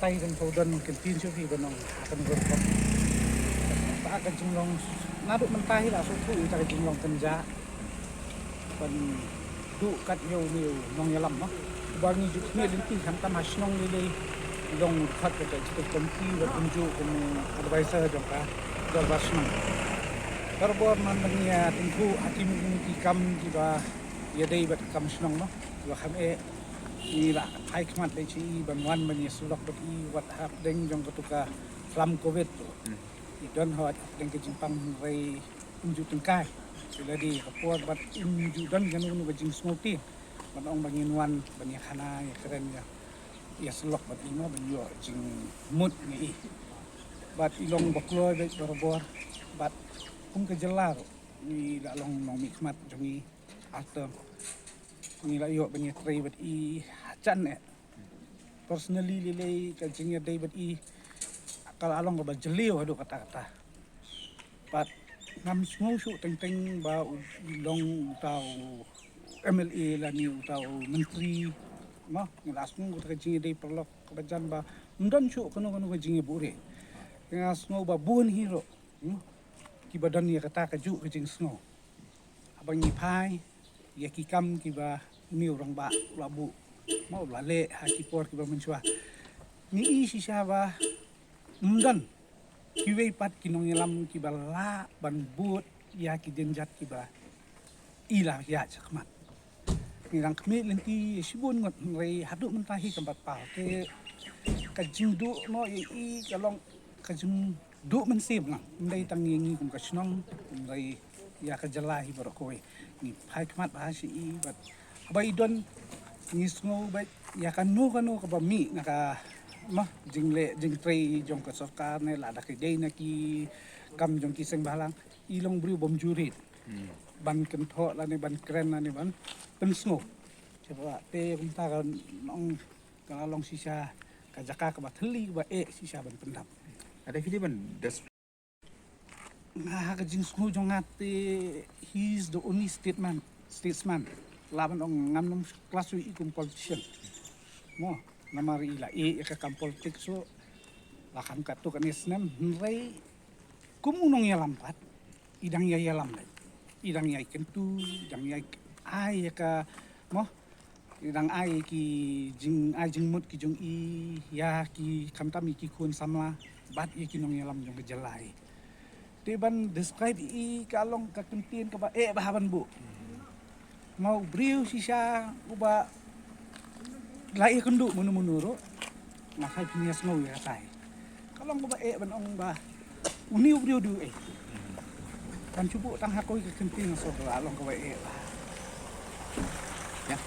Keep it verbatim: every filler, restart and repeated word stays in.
Ai kan pau don kan tin shu phi ban ong akan gor pau. Ta ka jinglong naduh mynta hi la shu tu ita ka jinglong kan ja ban du kat yow ni nong yalam ma. Ba ngi ju khmih lynti khamtam ha shnong lei lei. Long khat ka executive committee ba kumju kum advisor jong ka dorbar shnong. Dorbar man ban ïa tyntu ha ki kam kiba ïadei bad kam shnong ma. Ba kham eh ngi la phai khmat lei chi ban wan ban ïa sulok bad i wat hap deng jong ka tu ka slam covid tu. I don hot deng ka jingpang rei kumju tyngkai. Ila di ka por bad kumju don kano kano ka jingsngewthuh. Ban ong ban ngin wan ban ïa khana ïa kren ïa ïa sulok bad i ma ban ïoh jingmut ngi i. Bad i long ba kloi bad barabor bad kum ka jylla ruh ngi la long nongmihkhmat jong i. Artem ngi la ïoh ban ïa trei bad i ha jan eh. Personally lei lei ka jingïadei bad i ka la long kaba jylliew haduh katta katta. Bad ngam sngew shuh teng teng ba u long uta u M L A lane uta u myntri. Mo ngi la sngew uta ka jingïadei paralok kaba jan ba ym don shuh kano kano ka jingïabuhrieh. Nga sngew ba bun hi ruh kiba don ïa kata kajuh ka jingsngew. Haba ngi phai ïa ki kam kiba une u rangbah u la buh ma u la leh ha ki por kiba mynshuwa. Ngi i shisha ba ym don kiwei pat ki nongïalam kiba lah ban bud ïa ki jingjat kiba i la ïaid shakhmat. Ngi dang khmih lynti shibun ngut hynrei haduh mynta hi kam pat paw te ka jingduh noh ïa i ka long ka jingduh mynsiem lang. Ym dei tang ïa ngi kum ka shnong hynrei ïa ka jylla hi baroh kawei. Ngi phai khmat bha sha i bad haba i don ngi sngew bad ïa kano kano kaba mih na ka ma jingleh jingtrei jong ka sorkar ne lada ka dei na ki kam jong ki seng bhalang i long briew bym ju rit ban kynthoh lane ban kren lane ban pynsngew. Sha ba te kumta ka nong ka la long shisha ka jaka kaba thylli kaba eh shisha ban pyndap. Ada phi dei ban des Nga ha ka jingsngew jong nga te he is the only statesman, statesman. La ban ong ngam nang klas i kum politician. Mo namar i la eh ïa ka kam politics so la kham katto katne snem hynrei kum u nongïalam pat i dang ïa ïalam lei. I dang ïa kyntu i dang ïa ai ïa ka mo i dang ai ki jingai jingmut ki jong i ïa ki khamtam ïa ki khun samla bad ïa ki nongïalam jong ka jylla i. Te ban describe i ka long ka kyntien kaba eh bha ban buh. Mo u briew shisha uba la ïakynduh mano mano ruh. Nga phai pynïasngew ïa katai. Ka long kaba eh ban ong ba une u briew u dei eh. Kan shu buh tang ha kawei ka kyntien nga sngew ka la long kaba eh bha. Ïa.